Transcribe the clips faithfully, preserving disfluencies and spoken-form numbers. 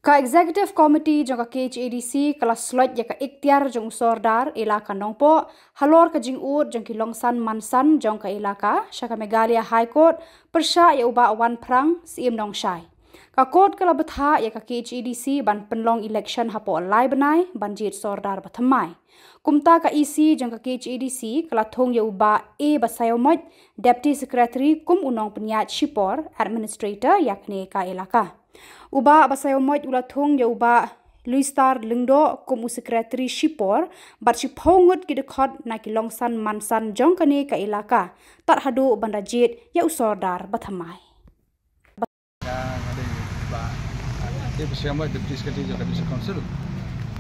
Ka Executive Committee jong ka K H A D C ka la sloit ïa ka iktiar jong u Sordar Elaka Nongpoh halor ka jingud jong ki longsan mansan jong ka elaka sha ka Meghalaya High Court pyrshah ïa u Bah Wanphrang Syiem Nongshai. Ka court ka la bthah ïa ka K H A D C ban pynlong election hapoh lai bnai ban jied Sordar bathymmai. Kumta ka E C jong ka K H A D C ka la thung ïa u Bah A Basaiawmoit, Deputy Secretary kum u nongpynïaid shipor, Administrator ïa kane ka elaka. U Bah Basaiawmoit u la thung ïa u Bah Luistar Lyngdoh kum u Secretary shipor bad shiphew ngut ki dkhot na ki longsan mansan jong kane ka elaka tad haduh ban da jied ïa u Sordar bathymmai. Nga, nga dei Bah A Basaiawmoit, Deputy Secretary jong ka District Council.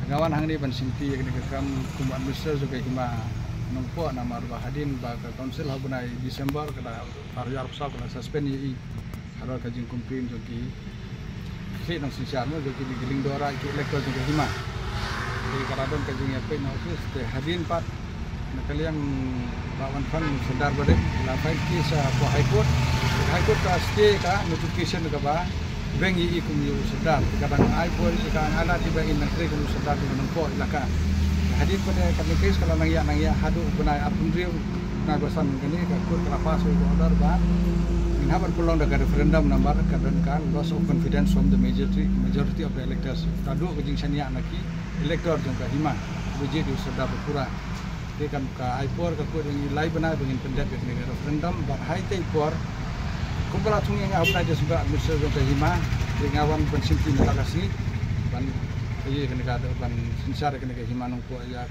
Nga wan hangne ban shimti ïa kane ka kam kum u Administrator jong ka Hima Nongpoh, namar ba hadien ba ka Council ha u bnai December ka da ar hajar arphew saw ka la suspend ïa i halor ka jingcomplain jong ki, ki nongsynshar mo jong ki, ki lyngdoh raij, ki elector jong ka Hima. Te ka la don ka jingïapeit na office, te hadien pat na ka liang Bah Wanphrang Sordar barim la file case hapoh High Court. High Court ka stay ka notification kaba biang ïa i kum ïa u Sordar. Te ka dang ai por, te ka dang ai lad ïa i ba in nang trei kum u Sordar jong ka Nongpoh elaka. Hadien pat katne ka case ka la nang ïaid nang ïaid haduh u bnai arphew hynriew, bnai ba san kane ka court ka la pass ïa ka order ba ngin hap ban pynlong da ka referendum namar ka don ka loss of confidence from the majority, majority of the electors. Ka dei ka jingshaniah na ki elector jong ka Hima ba jied ïa u Sordar ba pura. Te kan ka ai por ka court ïa ngi lai bnai ba ngin pyndep ïa kane ka referendum, bad ha kata ka por kumba la thung ïa nga ha u bnai December, Administrator jong ka Hima, te nga wan ban shimti mynta ka sngi ban ïa kane ka, ban synshar ïa kane ka Hima Nongpoh ïa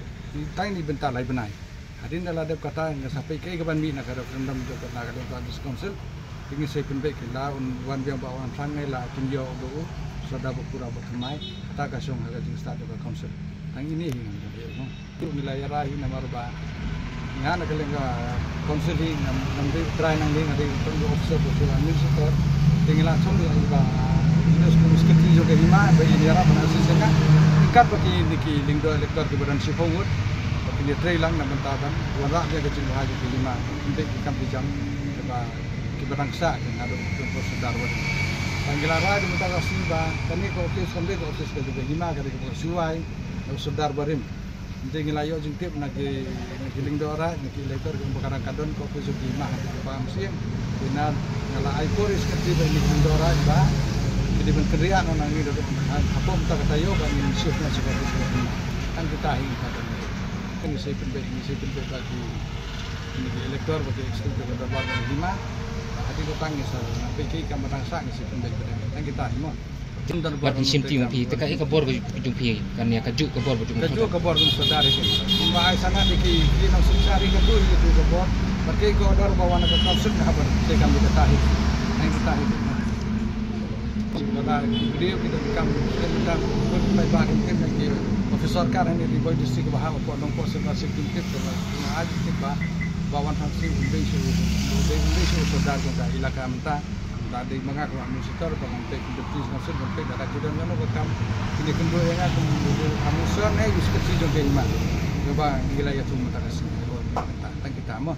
tang ïa kane ka bynta lai bnai. Hadien da la dep kata, ngin sa peit kaei kaban mih na ka referendum jong ka, na ka District Council. Te ngin sa pynbeit, ki la wan biang Bah Wanphrang, ngi la pynïoh da u Sordar ba pura bathymmai. Kata ka shong ha ka jingstad jong ka Council. Tang ine hi ngan ïathuh mo. Ngi la ïa rai hi namar ba nga na ka liang ka Council hi ngam, ngam dei u trai nangne, nga dei u officer, u administrator. Te ngi la thung ïa i Bah, i Secretary jong ka Hima ba in ïarap ban assist ïa nga. Ryngkat bad kine ki lyngdoh elector kiba don shiphew ngut ba kin ïatrei lang na bynta ban wanrah ïa ka jingbha jong ka Hima. Ym dei ki kam ki jam kiba, kiba dang sah ki, naduh ki por Sordar barim. Tang ngi la rai da mynta ka sngi ba kane ka office kam dei ka office ka jong ka Hima, ka dei kaba shuwa ïa u Sordar barim. Te ngi la ïoh jingtip na ki, na ki lyngdoh raij, na ki elector, kumba ka dang ka don ka office jong ka Hima ha ka Bam Syiem. Te nga, nga la ai por ïa u Secretary bad ki lyngdoh raij ba ki dei ban kynriah noh nangne, da hapoh mynta ka taïew ba ngin shift noh sha ka office jong ka Hima. Tang kita hi, kan ngi sa pynbeit, ngi sa pynbeit bad ki, ki elector bad ki executive ka dorbar ka Hima. Hadien kata ngin sa peit kaei kaba dang sah, ngin sa pynbeit bad. Tang kita hi mo. Bad ngi shim ti ma phi, te kaei ka bor ka jong phi, kane kajuh ka bor ka jong phi. Kajuh ka bor jong u Sordar hi. Kumba ai sana te ki, ki nongsynshar hi kajuh hi kajuh ka bor. Bad kaei ka order ba wan na ka Council, nga hap ban trei kam ïa kata hi. Ai kata hi. Kumba ki briew ki donkam, ki donkam, ki paidbah ki, ki office sorkar hangne Ri Bhoi District ba ha, hapoh Nongpoh Central District, ki tip ba, nga ai tip ba, Bah Wanphrang Syiem un dei shuh, un dei shuh u Sordar jong ka elaka mynta. Lada dei ma nga kum u Administrator ba ngan peit, Deputy Council ban peit lada ki don kano ka kam kine kynduh ïa nga kum u Administrator ne u Secretary jong ka Hima. Kaba ngi la ïathuh mynta ka sngi. Tang kita mo.